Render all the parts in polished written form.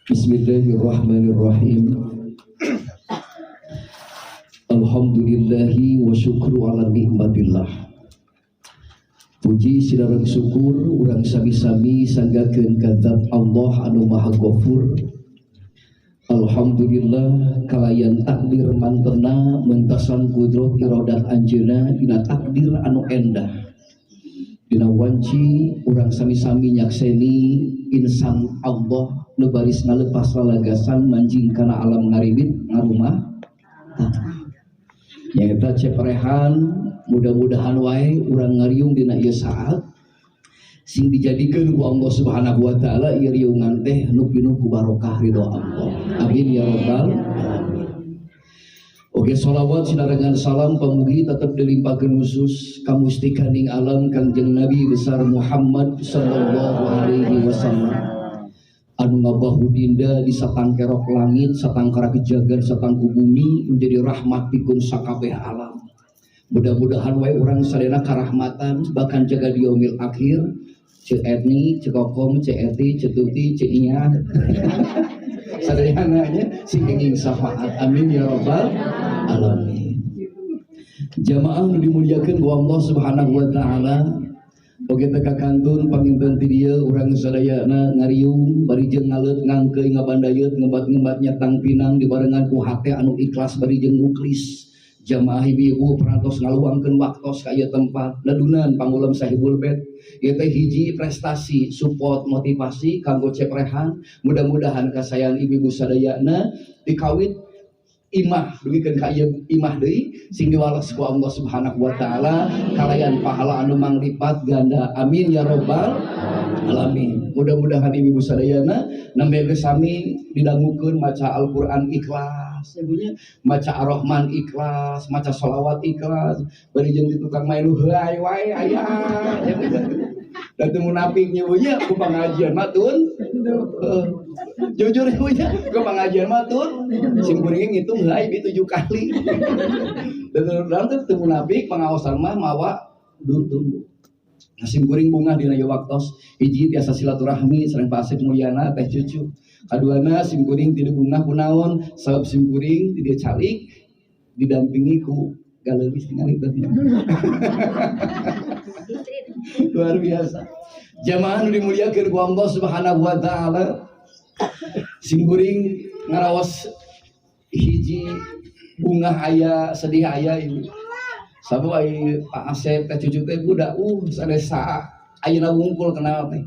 Bismillahirrahmanirrahim. Alhamdulillahi wa syukru ala nikmatillah. Puji sinareng syukur urang sami-sami sanggakeun ka zat Allah anu Maha Ghafur. Alhamdulillah, kalayan takdir mantena mentasan kudrot iradat anjeuna dina takdir anu endah. Dina wanci urang sami-sami nyakseni insan Allah nu baris ngalepas lalagasan manjing kana alam ngarimit ngarumah nyaeta Cep Rehan. Mudah-mudahan wae urang ngariung dina ieu saat sing dijadikeun ku Allah Subhanahu wa Taala ieu riungan teh nu pinuh ku barokah ridho Allah. Amin ya rabbal alamin. Oke, sholawat sinarengan salam pamugi tetap dilimpahkeun khusus ka mustikaning alam, Kangjeng Nabi besar Muhammad sallallahu alaihi wasallam, anu ngabahu dinda di satangkerok langit, satangkarak jagat, satangku bumi, menjadi rahmat pikeun sakabeh alam. Mudah-mudahan wae urang sadayana karahmatan, bahkan jaga di yaumil akhir. Ceu Etni, Ceu Kokom, Ceu Eti, Ceu Tuti, Ceu Iya, sadayana nya sing kenging syafaat. Amin ya rabbal alamin. Jamaah nu dimuliakeun ku Allah Subhanahu wa Taala, oge teh kakantun panginten ti dieu urang sadayana ngariung bari jeung ngaleut, ngangkeuy, ngabandayet, ngebat-ngebat, nyatang pinang dibarengan ku hate anu ikhlas bari jeung muklis. Jamaah ibu-ibu perantos ngaluangkeun waktos ka ieu tempat, nedunan pangulem sahibul bait. Ieu teh hiji prestasi support motivasi kanggo Cep Rehan. Mudah-mudahan kasayang ibu-ibu sadayana dikawit imah dugikeun ka ieu imah deui sing diwales ku Allah Subhanahu wa Taala kalayan pahala anu manglipat ganda. Amin ya rabbal alamin. Mudah-mudahan ibu-ibu sadayana nembe geus sami didangukeun maca Al-Qur'an ikhlas ya, Bu, nya, maca Ar-Rahman ikhlas, maca sholawat ikhlas, bari jeung di tukang main heureuy wae aya ya, Bu. Da teu munafik nya, Bu, nya, ku pengajian mah tun. Heuh. Jujur ya, Bu, nya, ku pengajian mah tun sim kuring ngitung heureuy bi 7 kali. Dan dalam teu munafik, pengawasan mah mawa duntun. Nah, sim kuring bungah dina ieu waktos, hiji tiasa silaturahmi sareng Pak Asep Mulyana, Teh Cucu. Kaduana, sim kuring tidak bungah kunaon, sabab sim kuring di dieu calik didampingi ku galeris tingali teh. Luar biasa. Jamaah nu dimuliakeun ku Allah Subhanahu wa Taala, sim kuring ngaraos hiji bungah aya, sedih aya ini. Sabu ai Pak Asep, Teh Cucu teh budak sanes ayeuna wungkul kenal teh.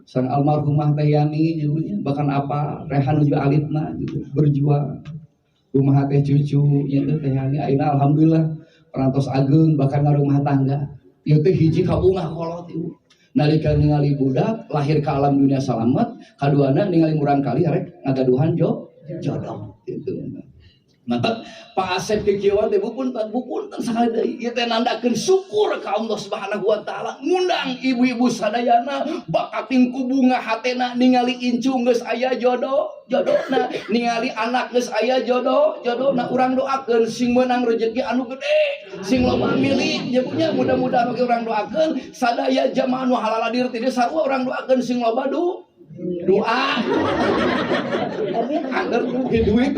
Sang almarhumah Teh Yani gitu, bahkan apa Rehan juga alitna gitu berjuang. Rumah Teh Cucu nya teh, Teh Yani ayeuna alhamdulillah perantos ageng, bahkan ngarumah tangga. Ieu teh hiji kabungah kolot, Ibu. Nalika ningali budak lahir ke alam dunia salamet, kaduana ningali murang kali rek ngagaduhan jodoh gitu. Mantap Pak Asep kekieuan teh, Bu, punten, Bu, punten sakali deui. Ieu teh nandakeun syukur ka Allah Subhanahu wa Taala, ngundang ibu-ibu sadayana bakating ku bunga hatena ningali incu geus aya jodoh jodohna, ningali anak geus aya jodoh jodohna. Urang doakeun sing meunang rezeki anu gede, sing loba milik nya, Bu, nya. Mudah-mudahan oge urang doakeun sadaya jamaah nu halal hadir ti dieu sarua, urang doakeun sing loba doa angger ke duit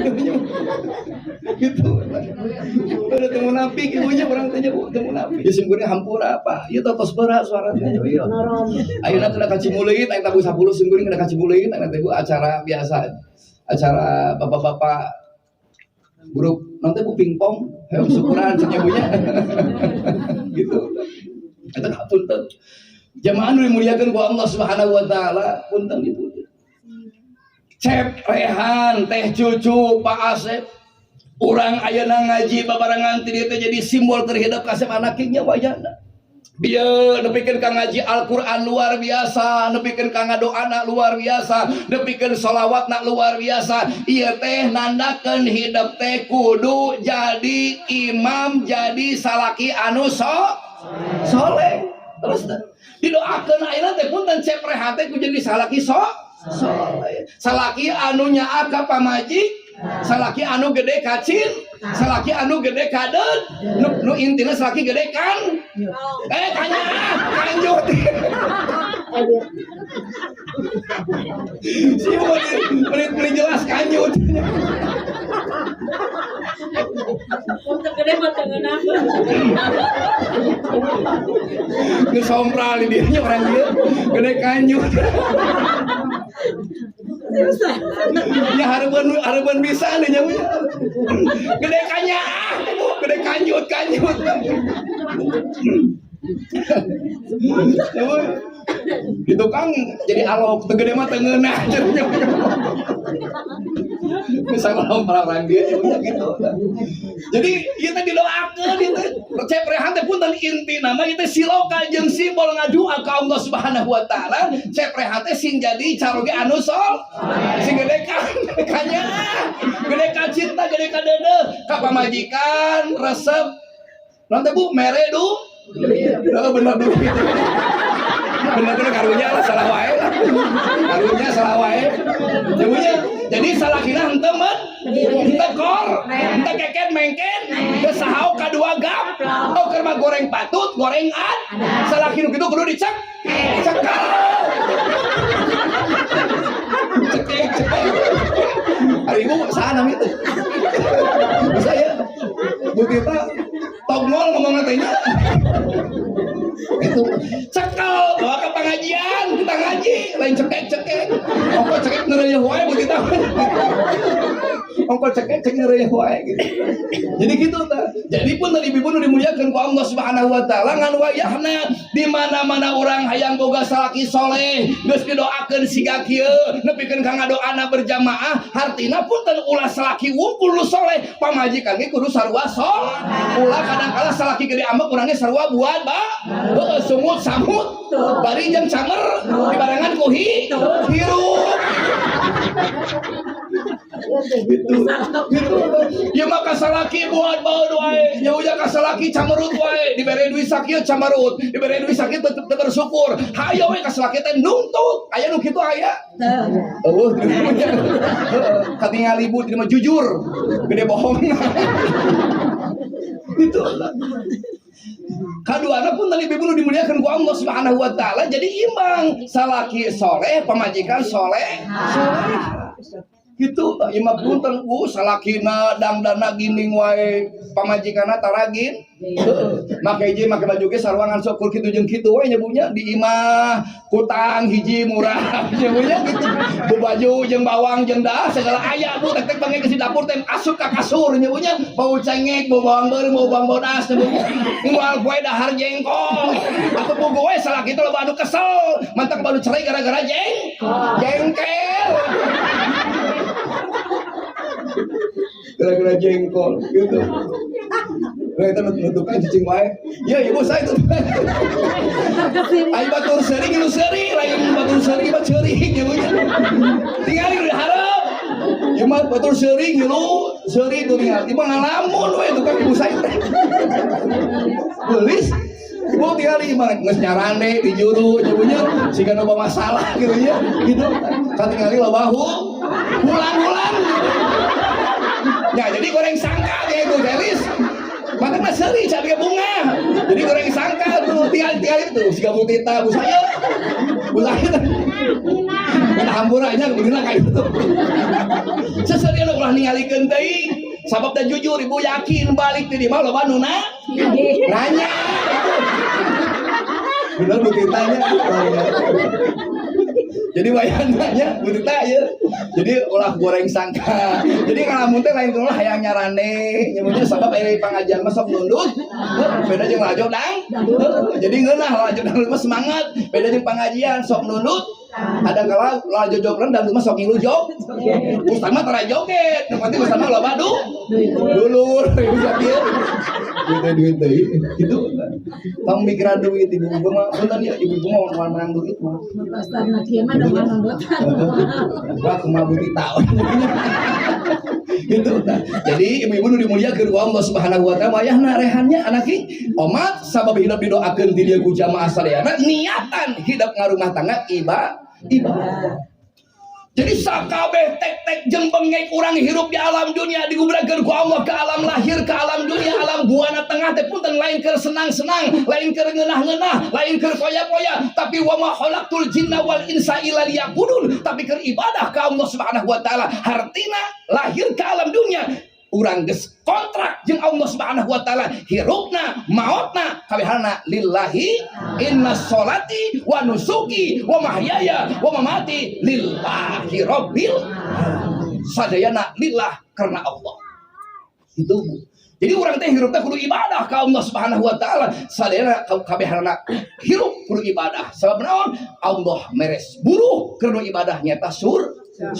gitu. Udah teu munafik ibunya orang tanya, Bu, teu munafik ya. Sim kuring hampura apa ieu tos berat suaranya. Iya, ayeuna kena ka Cimuleut, aya tabuh 10, sim kuring kena ka Cimuleut aya teh, Bu, acara biasa, acara bapak-bapak grup nanti, Bu, pingpong hayang syukuran cenah, Bu, nya, gitu. Eta punten, jamaah nu dimuliakeun ku Allah Subhanahu wa Taala, punten Ibu. Cep Rehan, Teh Cucu, Pak Asep, urang ayeuna ngaji babarengan ti dieu teh jadi simbol terhadap kasep anaknya wayana. Bieu nepikeun ka ngaji Al-Qur'an luar biasa, nepikeun ka ngadoana luar biasa, nepikeun sholawatna luar biasa. Ieu teh nandakeun hidup teh kudu jadi imam, jadi salaki anu soleh. Terus didoakeun ayeuna teh, punten, Cep Rehan teh ku jadi salaki soleh. Salaki anu nyaah ka pamajik, salaki anu gede kacin, salaki anu gede kadeud, nu intina salaki gede kan. Eh, kanya kanjut. Si ibu menit menit jelas kanjut. Untuk gede mah teu ngeunah. Geus sompral di dieu nya orang dieu gede kanjut. Ya hareupeun hareupeun bisa nih nya. Gede kanyaah, ibu, gede kanjut kanjut. Di tukang jadi alok, teu gede mah teu ngeunah. Bisa ngomong orang dia gitu. Jadi ieu teh didoakeun ieu teh cep rehan teh punten inti nama ieu teh siloka jeung simbol ngadua ka Allah Subhanahu wa taala. Cep rehan teh sing jadi caroge anu sol sing gede ka kanyaah, gede ka cinta, gede ka deudeuh ka pamajikan resep. Nanti bu mere du. Oh, bener duit. Bener-bener karunya lah salah wae lah. Karunya salah wae. Jamunya. Jadi salakina henteu mah henteu kor, henteu keken mengken, teu sahau kadua gap. Oh keur mah goreng patut, goreng ad. Salaki nu kitu kudu dicek. Cekal. Cekek cekek. Ari ibu saha nami teh? Bisa ya? Bu Tita tongol ngomongna teh nya. Itu cekel bawa ke pengajian kita ngaji lain cekek cekek ongko cekek ngereyeh wae Bu Tita ongko cekek cek ngereyeh wae gitu. Jadi gitu ta. Jadi pun tadi ibu nu dimuliakeun ku Allah Subhanahu wa taala ngan wayahna di mana-mana urang hayang boga salaki soleh geus didoakeun siga kieu nepikeun ka ngadoana berjamaah hartina punten ulah salaki wungkul nu soleh pamajikan ge kudu sarua sol ulah kadang kala salaki gede ambek urangnya sarua buat ba heeh sungut samut bari jeung camer dibarengan ku hirup gitu gitu ya maka salaki buat bae wae nya uja ka salaki camerut wae dibere duit sakieu camerut dibere duit sakieu tetep teu bersyukur hayo we ka salaki teh nuntut aya nu kitu aya eueuh katingali ibu mah jujur gede bohong itu. Kaduana pun tadi ibu dimuliakan ku Allah Subhanahu wa taala jadi imbang salaki soleh pamajikan soleh soleh gitu. Imah punten salakina dangdana ginding wae pamajikanna taragin make hiji make baju ge sarua ngan syukur kitu jeung kitu we nyebunya di imah kutang hiji murah nyebunya gitu bu baju jeung bawang jeung dah segala aya bu tek tek bange ke dapur teh asup ka kasur nyebunya bau cengek bau bawang beureum bau bawang bodas nyebunya unggal poe dahar jengkol atuh puguh we salaki teh loba anu kesel mantak baru cerai gara-gara jengkel gara-gara jengkol gitu. Nah, itu nutupan cicing wae. Ya ibu saya itu. Ayo batur seri ngilu seri, lain batur seri mah ceurik ngilunya. Tingali udah harap. Ieu mah batur seri ngilu seri tuh tinggal. Ieu mah ngalamun we tukang ibu saya teh. Beulis. Ibu tinggal mah geus nyarande di juru nyebunya siga loba masalah gitu nya. Gitu. Katingali loba hulang-hulang. Ya jadi goreng sangka kayak itu Felis. Maka mah seuri cabe bunga. Jadi goreng sangka tuh tial-tial itu siga Bu Tita, Bu saya. Bu saya. Kena hampura nya beunang kayak gitu. Seserian ulah ningalikeun teuing. Sabab dan jujur ibu yakin balik di mah loba nu nanya. Bener Bu Tita nya. Jadi wayang nanya Bu Tita ya. Jadi ulah goreng sangka. Jadi ngalamun teh lain ulah hayang nyarane nyebutnya sabab aya pangajian mah sok nundut. Beda jeung lalajo dang. Jadi ngeunah lalajo dangdut mah semangat. Beda jeung pangajian sok nundut. Ada kala lalajo jogren dangdut mah sok ngilu jog. Ustaz mah tara joget. Nu penting ustaz mah loba du. Dulur ibu sakieu. Duit duit deui. Gitu. Tong mikiran duit ibu-ibu mah punten ya ibu-ibu mah moal menang duit mah. Ustaz mah kieu mah da nundutan. Wah, kumaha Bu Tita. Gitu. Jadi ibu-ibu nu dimuliakeun ku Allah Subhanahu wa taala wayahna rehannya anak omat sabab hidup didoakeun ti dieu ku jamaah sadayana niatan hidup ngarumah tangga ibadah. Jadi sakabeh tek-tek jeung bengek urang hirup di alam dunia digubrakeun ku Allah ke alam lahir, ke alam dunia, alam buana tengah teh punten lain keur senang-senang, lain keur ngeunah-ngeunah, lain keur poya-poya, tapi wa ma khalaqtul jinna wal insa illa liya'budun, tapi keur ibadah ka Allah Subhanahu wa taala. Hartina lahir ke alam dunia urang geus kontrak jeung Allah Subhanahu wa taala, hirupna maotna kabehana lillahi. Inna sholati wa nusuki wa mahyaya wa mamati lillahi rabbil alamin. Sadayana lillah, karena Allah itu, Bu. Jadi urang teh hirup teh kudu ibadah ka Allah Subhanahu wa taala. Sadayana kabehana hirup kudu ibadah. Sabab naon? Allah meres buruh keur ibadah nyata surga.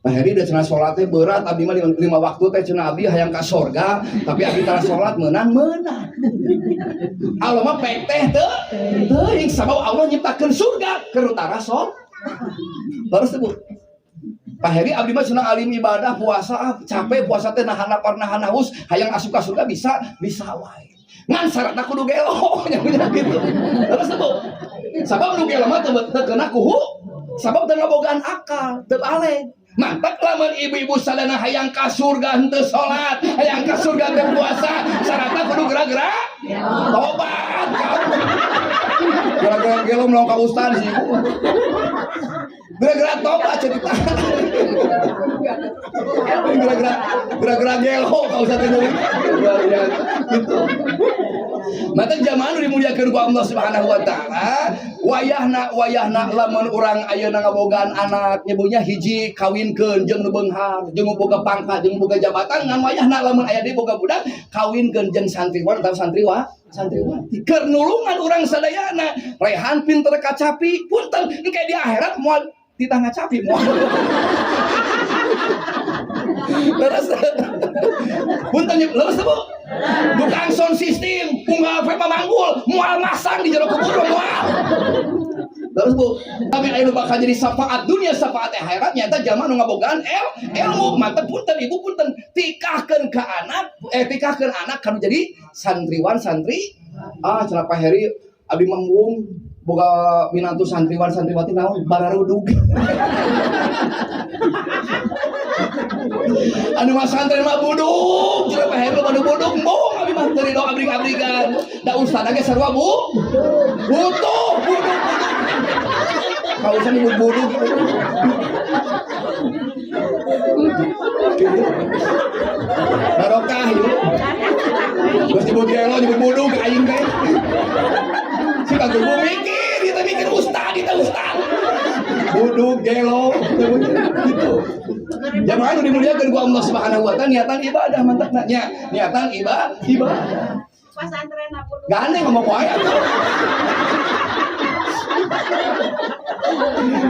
Pak Heri udah cenah sholat teh berat, abdi mah lima waktu teh cenah abdi hayang ka sorga, tapi abdi tara sholat meunang meunang. Allah mah pek teh teu teuing, sabab Allah nyiptakeun surga keur tara sholat. Terus teh, Bu. Pak Heri, abdi mah cenah alim ibadah puasa, ah, capek puasa teh nahan lapar nahan haus, hayang asup ka surga, bisa bisa wae. Ngan syaratna kudu gelo nya gitu. Terus teh, Bu. Sabab nu gelo mah teu kena kuhu, sabab teu ngabogaan akal, teu baleg. Mantap lamun ibu-ibu sadana hayang ka surga henteu salat, hayang ka surga teu puasa, syaratna kudu geura-geura tobat. Geura-geura gelo melong ka ustad si ibu. Geura-geura tobat cerita. Geura-geura geura-geura gelo ka ustad teh gitu. Maka jamaah nu dimuliakeun ku Allah Subhanahu wa taala, wayahna wayahna lamun urang ayeuna ngabogaan anak nyebunya hiji kawinkeun jeung nu beunghar, jeung nu boga pangkat, jeung nu boga jabatan, ngan wayahna lamun aya deui boga budak kawinkeun jeung santriwan atau santriwa santriwati. Keur nulungan urang sadayana, Rehan pinter kacapi, punten engke di akhirat moal titah ngacapi moal. Leres, punten, leres, Bu. Tukang sound system, unggal poe pamanggul, moal masang di jero kubur moal. Terus, Bu, tapi aya nu bakal jadi syafaat dunia, syafaat akhirat nyata jalma nu ngabogaan ilmu. Mantep, punten Ibu, punten, tikahkeun ka anak, eh, tikahkeun anak kanu jadi santriwan santri. Ah, cenah Pak Heri, abdi mah embung boga minantu santriwan santriwati, naon bararudug. Anu mah santri mah buduk, cenah Pak Heri mah buduk, embung abdi mah teu ridho abring-abringan. Da ustad ge sarua, Bu. Butuh buduk buduk. Kausan ibu buduk. Gitu. Barokah yuk. Terus nyebut gelo, nyebut buduk aing teh. Si kagak mikir, kita mikir ustad, kita ustad. Buduk gelo, gitu. Jamaah nu dimuliakeun ku Allah Subhanahu wa taala, niatan ibadah mantapna nya, niatan ibadah, ibadah. Pasantren aku. Gandeng ngomong wae atuh.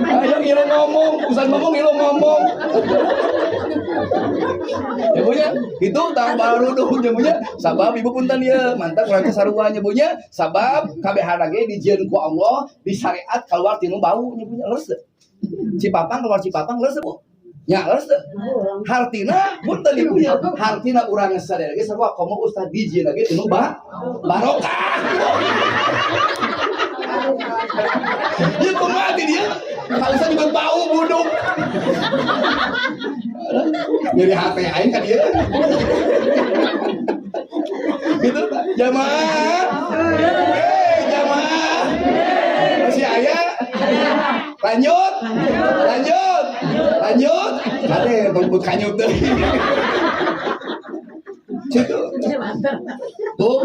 Ayo ngilu ngomong, ustaz ngomong ngilu ngomong. Ya punya, itu tak baru dong ya punya. Sabab ibu punten ya, mantap urang teh sarua nya punya. Sabab kabehana ge dijieun ku Allah di syariat keluar tinu bau nya punya, leres teu? Cipapang keluar Cipapang, leres teu, Bu? Ya, leres teu? Hartina punten ibu ya, hartina urang sadaya ge sarua komo ustaz dijieun ge tinu barokah. Ya kumaha di dia? Kalau saya juga bau buduk. Nyeri hati aing ka dia. Gitu jamaah. Eh, jamaah. Masih aya? Lanjut. Lanjut. Lanjut. Kade tong kanyut deui. Situ. Tuh,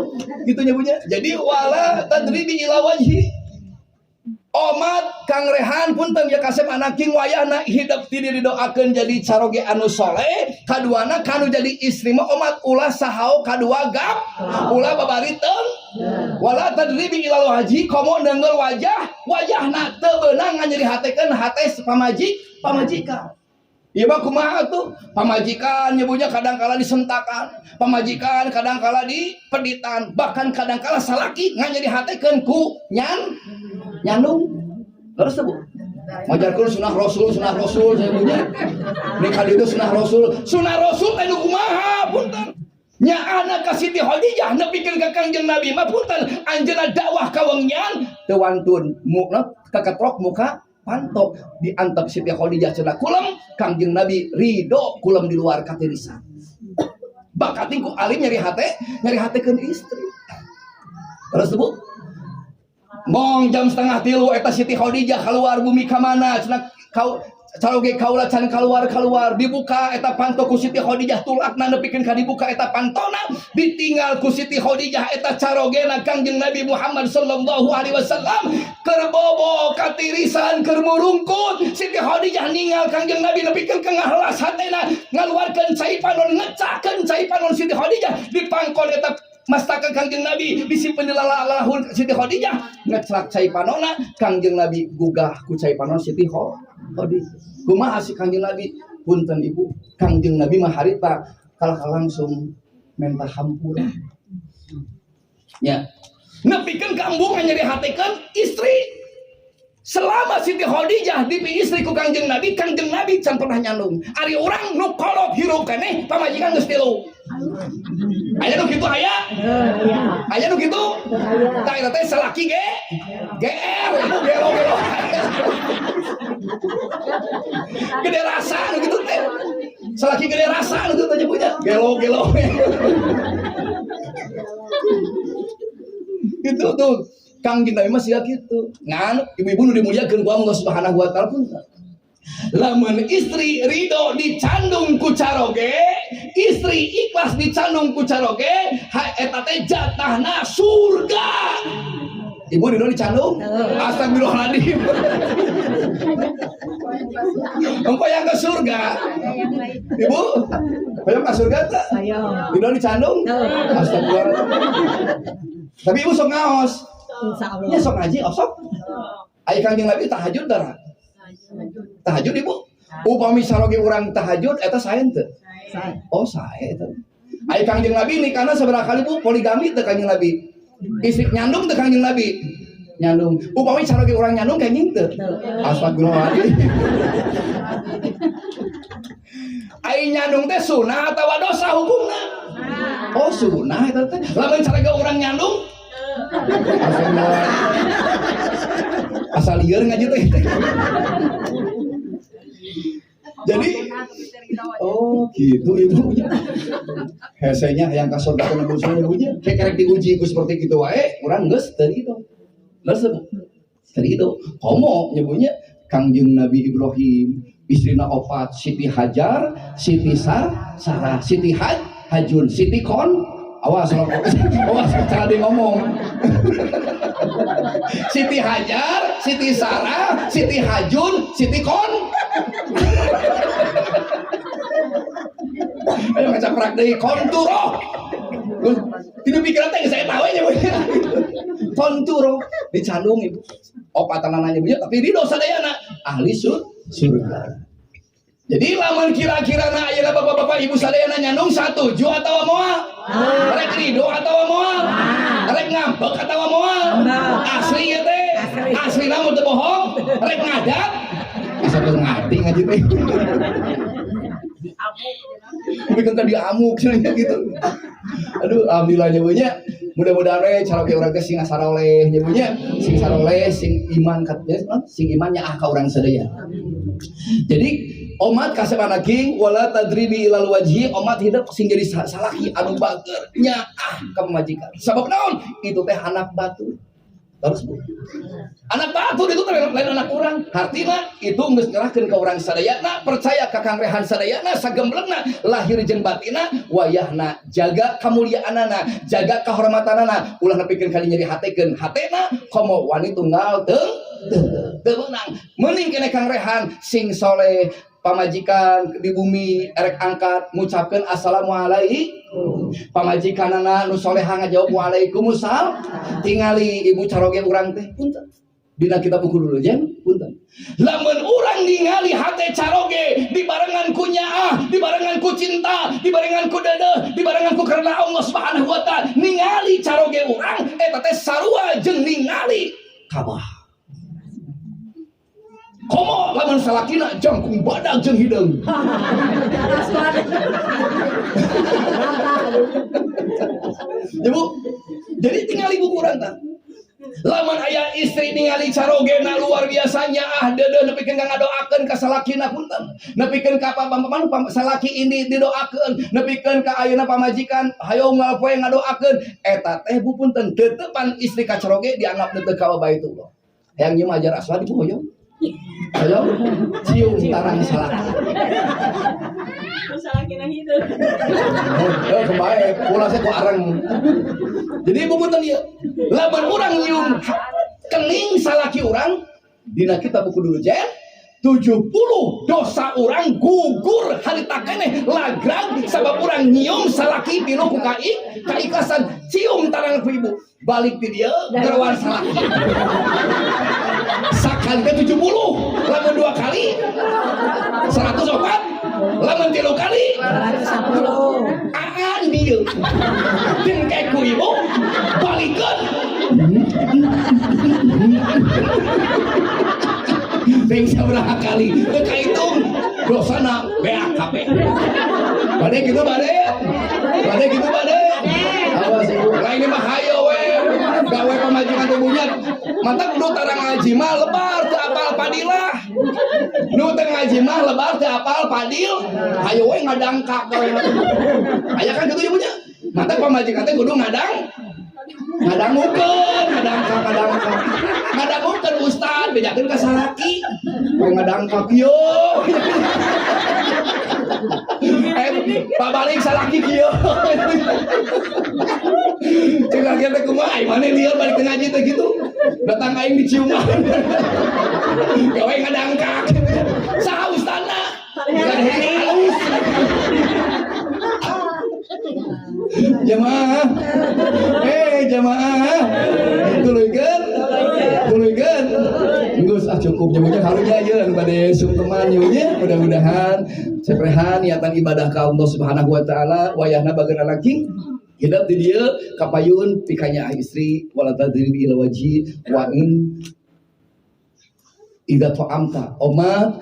gitu nyebutnya. Jadi wala tadribi ila wajhi. Omat Kang Rehan, punten ya, kasep anak king wayahna hidup tidak didoakeun jadi caroge anu soleh, kaduana kanu jadi istri mah omat ulah sahao, kadua gap ulah babari teung. Wala tadribi ilal wajhi, komo nenggel wajah, wajahna teu beunang nganyeri hatekeun hate pamajikan. Iya mah kumaha tuh pamajikan nyebutnya, kadang kala disentakan pamajikan, kadang kala dipeditan, bahkan kadang kala salaki nganyeri hatekeun ku nyan nyandung. Terus tuh, Bu, ngajarkeun sunah rasul, sunah rasul saya punya nikah itu sunah rasul, sunah rasul teh nu kumaha, punten nya? Anak ka Siti Khadijah nepikeun ka Kangjeng Nabi mah, punten, anjeunna dakwah ka wengian teu wantun mukna kaketrok muka. panto diantep Siti Khadijah cenah kulem Kangjeng Nabi ridho kulem di luar katirisan. Bakating ku alim nyeri hatekeun istri. Terus Bu mong jam 2:30 eta Siti Khadijah keluar bumi ka mana cenah kau caroge kaula can keluar dibuka eta panto ku Siti Khadijah tulakna nepikeun ka dibuka eta pantona ditinggal ku Siti Khadijah eta carogena Kangjeng Nabi Muhammad sallallahu alaihi wasallam keur bobo katirisan keur murungkut. Siti Khadijah ninggal Kangjeng Nabi nepikeun ka ngahlas hatena ngaluarkeun cai panon ngecakeun cai panon Siti Khadijah dipangkon eta mastaka Kangjeng Nabi disimpen di lalahun Siti Khadijah ngeclak cai panona Kangjeng Nabi gugah ku cai panon Siti Khadijah. Kumaha si Kangjeng Nabi? Punten ibu, Kangjeng Nabi mah harita kalah langsung minta hampura. Ya. Nepikeun ka embungan nyeri hatekeun istri. Selama Siti Khadijah dipi istri ku Kangjeng Nabi can pernah nyandung. Ari urang nu kolot hirup keneh pamajikan geus tilu. Aya nu kitu aya? Aya nu kitu? Tah eta teh salaki ge GR ibu gelo-gelo. Gede rasa nu kitu teh. Salaki gede rasa nu kitu teh punya gelo-gelo. Gitu tuh. Kangjeng Nabi mah sia kitu. Ngan ibu-ibu nu dimuliakeun ku Allah Subhanahu wa taala pun. Lamun istri ridho dicandung ku caroge, istri ikhlas dicandung ku caroge, eta teh jatahna surga. Ibu ridho dicandung? Astagfirullahaladzim. Engko yang ke surga. Ibu, hoyong ke surga teh? Ridho dicandung? Astagfirullahaladzim. Tapi ibu sok ngaos. Insyaallah. Ya sok ngaji, oh sok. Aya Kangjeng Nabi tahajud darah. Tahajud ibu. Upami saroge urang tahajud eta sae teu? Oh sae eta. Aya Kangjeng Nabi nikahna sabaraha kali Bu? Poligami teu Kangjeng Nabi. Istri nyandung teu Kangjeng Nabi? Nyandung. Upami saroge urang nyandung kenging teu? Astagfirullahaladzim. Ai nyandung teh sunah atawa dosa hukumna? Oh sunah eta teh. Lamun caroge urang nyandung asal lieur ngaji teh. Jadi oh gitu ibunya. Hesenya yang kasur ka nebus ibunya kayak kerek diuji ku seperti gitu wae urang geus teu itu. Geus teu itu. Komo nyebunya Kangjeng Nabi Ibrahim istrina opat Siti Hajar, Siti Sarah, Siti Hajun, Siti Kon. Awas, awas cara dia ngomong. Siti Hajar, Siti Sarah, Siti Hajun, Siti Kon. Ayo ngacaprak deui konturo. Tidak pikiran teh saya tahu nya. Konturo dicandung ibu. Opatanana nya tapi ridho sadayana ahli surga. Jadi lamun kira-kira na ayeuna bapak-bapak ibu sadayana nyandung satuju atawa moal? Rek ridho atawa moal? Rek ngambek atawa moal? Asli ya teh. Asli lamun teu bohong, rek ngadat. Asa teu ngarti ngaji teh. Tapi kan diamuk cenah gitu. Aduh, alhamdulillah nyebunya. Mudah-mudahan we caroge urang teh sing saroleh nyebunya, sing saroleh, sing iman katnya, sing imannya ah ka urang sadaya. Jadi omat kasep anaking wala tadribi ilal wajhi, omat hidup sing jadi salaki anu bager nyaah ka pamajikan. Sabab naon? Itu teh anak batu. Terus Bu. Anak batu itu teh lain anak urang. Hartina itu geus nyerahkeun ka urang sadayana, percaya ka Kang Rehan sadayana, sagemblengna lahir jeung batina, wayahna jaga kamuliaanana, jaga kahormatanana, ulah nepikeun ka nyeri hatekeun hatena komo wani tunggal teu teu meunang. Mending kene Kang Rehan sing soleh pamajikan di bumi erek angkat ngucapkeun assalamualaikum. Pamajikanana nu soleha ngajawab waalaikumsalam. Tingali ibu caroge urang teh punten. Dina kitab buku dulu jen punten. Lamun urang ningali hate caroge dibarengan ku nyaah, dibarengan ku cinta, dibarengan ku dedeh, dibarengan ku karena Allah Subhanahu wa taala, ningali caroge urang eta teh sarua jeung ningali Kabah. Komo lamun salakina jangkung badag jeung hideung. Ya Bu, jadi tinggal ibu kurang tah. Lamun aya istri ningali carogena luar biasanya, ah, deudeuh nepikeun ka ngadoakeun ka salakina, punten, nepikeun ka paman salaki ini didoakeun, nepikeun ka ayeuna pamajikan hayo unggal poe ngadoakeun, eta teh, Bu, punten, teuteupan istri ka caroge dianggap teu ka Baitullah. Hayang nyium hajar aswad, Ibu, hoyong? Hoyong cium tarang salaki? Salakina hidup. Oh, kembali pulang saya ku arang. Jadi ibu, punten ieu. Lamun urang nyium kening salaki urang, dina kitab buku dulu jen 70 dosa urang gugur harita keneh lagrag, sabab urang nyium salaki pinuh ku kaikhlasan. Cium tarang ku ibu, balik di dia gerowan salaki sakali teh 70, lamun dua kali 104, lamun tilu kali 110. Aan dieu dengkek ku ibu balikeun ping sabaraha kali teu kahitung, dosana beak kabeh. Bade kitu, bade, bade kitu, bade. Awas, Ibu, lain mah hayo we gawe pamajikan teh bunyat. Mantap, nu tarang ngaji mah lebar teu apal padilah, nu teu ngaji mah lebar teu apal padil, hayo we ngadangkak gawe. Aya kan kitu ibunya? Mantap, pamajikan teh kudu ngadangukeun, ngadangkak, ngadangkak, ngadangukeun. Ustad bejakeun ka salaki we ngadangkak kieu, eh, pabalik salaki kieu. Cek laki teh kumaha? Ai maneh lieur balik ke ngaji teh gitu, datang aing diciuman gawe ngadangkak. Saha ustadna? Bukan Heri halus. Jamaah, eh, jamaah, tuluykeun, tuluykeun. Geus ah, cukup jamaahnya karunya aja anu bade sungkeman nya. Mudah-mudahan ceprehan niatan ibadah ka Allah Subhanahu wa Taala, wayahna bageuna laki hidup di dieu kapayun pikanya istri. Wala tadrib ila wajhi wa in idza ta'amta, omat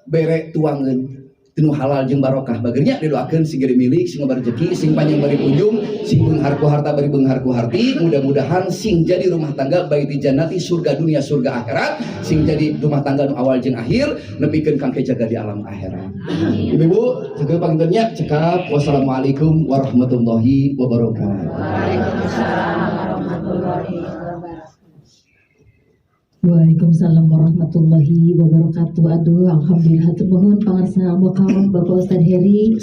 bere tuangeun tinu halal jeung barokah. Bagernya didoakeun sing gede milik, sing loba rezeki, sing panjang bari punjung, sing beunghar ku harta bari beunghar ku harti. Mudah-mudahan sing jadi rumah tangga baiti jannati, surga dunia, surga akhirat, sing jadi rumah tangga nu awal jeung akhir nepikeun kangke jaga di alam akhirat. Ibu-ibu cekap pangintennya, cekap. Wassalamualaikum warahmatullahi wabarakatuh. Waalaikumsalam warahmatullahi wabarakatuh. Waalaikumsalam warahmatullahi wabarakatuh. Aduh, alhamdulillah, hatur nuhun pangarsa muka Bapak Ustadz Heri.